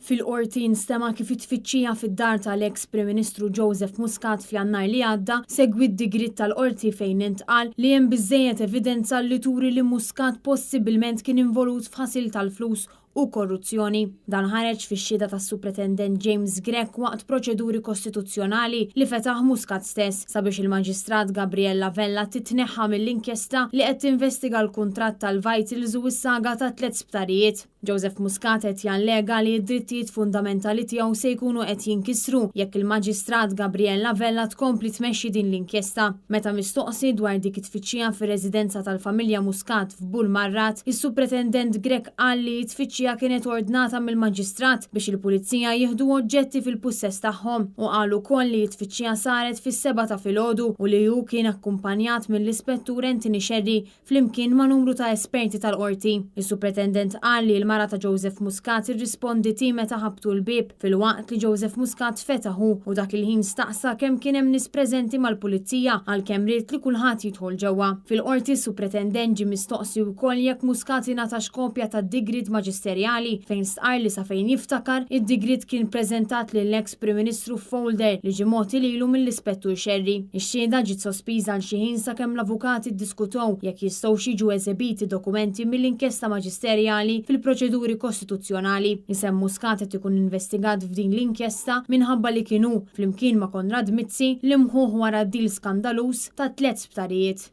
Fil-Qorti nstema' kif it-tfittxija fid-dar tal-eks Prim Ministru Joseph Muscat f'Jannar li għadda segwiet digriet tal-Qorti fejn intqal li hemm biżżejjed evidenza li turi li Muscat possibbilment kien involut f'ħasil tal-flus u korruzzjoni. Dan ħareġ fix-xhieda tas-Supretendent James Grech waqt proċeduri kostituzzjonali li fetaħ Muscat stess sabiex il-Maġistrat Gabriella Vella titneħħa mill-inkjesta li qed tinvestiga l-kuntratt tal-Vitals u s-saga tat-tlett sptarijiet. Joseph Muscat qed jallega li d-drittijiet fundamentali tiegħu se jkunu qed jinkisru jekk il-Maġistrat Gabriella Vella tkompli tmexxi din l-inkjesta. Meta mistoqsi dwar dik it-tfittxija fir-residenza tal-familja Muscat f'Burmarrad, is-Supretendent Grech qal li t-tfittxija kienet ordnata mill-Maġistrat biex il-Pulizija jieħdu oġġetti fil-pussess tagħhom u qal ukoll li t-tfittxija saret fis-sebgħa ta' filgħodu u li hu kien akkumpanjat mill-Ispettur Anthony Scerri flimkien ma' numru ta' esperti tal-Qorti. Is-Supretendent qal li l-mara ta' Joseph Muscat irrispondiet hi meta ħabbtu l-bieb, filwaqt li Joseph Muscat fetaħ hu u dak il-ħin staqsa kemm kien hemm nies preżenti mal-Pulizija għalkemm ried li kulħadd jidħol ġewwa. Fil-Qorti s-Supretendent ġie mistoqsi wkoll jekk Muscat ingħatax kopja tad-digriet maġisterjali fejn stqarr li sa fejn jiftakar, id-digriet kien preżentat lill-eks Prim Ministru f'folder li ġie mogħti lilu mill-Ispettur Scerri. Ix-xhieda ġiet sospiża għal xi ħin sakemm l-avukati ddiskutow jekk jistgħux jiġu eżebiti dokumenti mill-inkjesta maġisterjali fil-proċeduri kostituzzjonali. Isem Muscat qed ikun investigat f'din l-inkjesta minħabba li kien hu, flimkien ma' Konrad Mizzi, l-imħuħ wara d-deal skandaluż tat-tlett sptarijiet.